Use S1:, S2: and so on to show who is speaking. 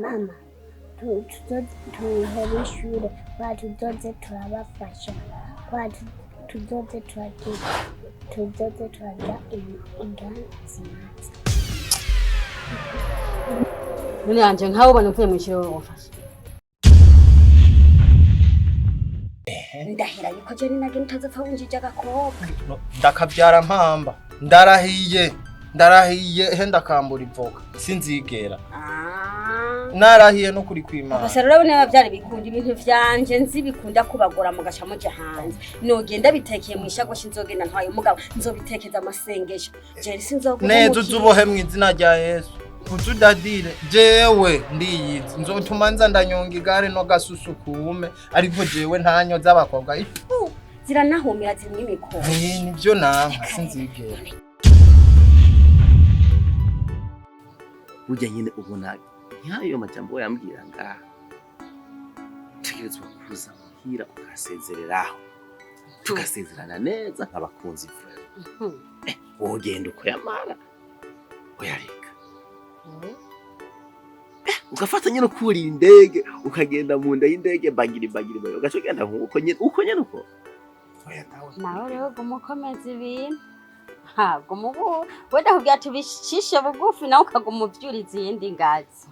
S1: Mama, tuhebe ishure kwa tuzoze turabafasha, kwa tuzoze turagira, tuzoze turarya indya zimaze.
S2: None yanje nkawe ubona uvuye mu ishuri wofasha.
S3: Ndahira yuko je ninagenda utazopfa winjije agakobwa.
S4: No, ndakabyara mpamba, ndarahiye, ndarahiye, he ndakambura ivoka sinzigera. Narahiye no kuri kwimana.
S3: Gusa rero urabona byari bikunda ibintu vyanje, nzi bikunda kubagora mugaca muja hanze. Nogenda bitekeye mu ishagoshi, nzogenda ntwaye umugabo, nzobitekeza amasengesho. Je sinzoguha.
S4: Neza, uzubohe mu izina rya Yesu, uzudadire. Jewe ndiyizi, nzotuma nza ndanyonga igare no gasusu kume, ariko jewe ntanyo z'abakobwa.
S3: Ziranahumira, zimwe imikoro.
S4: Nivyo nanka, sinzigera.
S5: Burya nyine ubona nk'ayo majambo yambwira ngaha, utegerezwa kuza muhira ukasezereraho, tugasezerana neza nk'abakunzi vraiment. Wogenda uko yamara uyareka, ugafata nyine ukuriye indege, ukagenda mu nda y'indege, bagiri bagiri bagiri, ugaca ugenda nk'uko nyine, uko nyine uko. Oya, nawe.
S2: Nawe rero guma ukomeza ibintu. Ha, guma ubu wenda kugira tubicishe bugufi, nawe ukaguma uvyura izindi ngazi.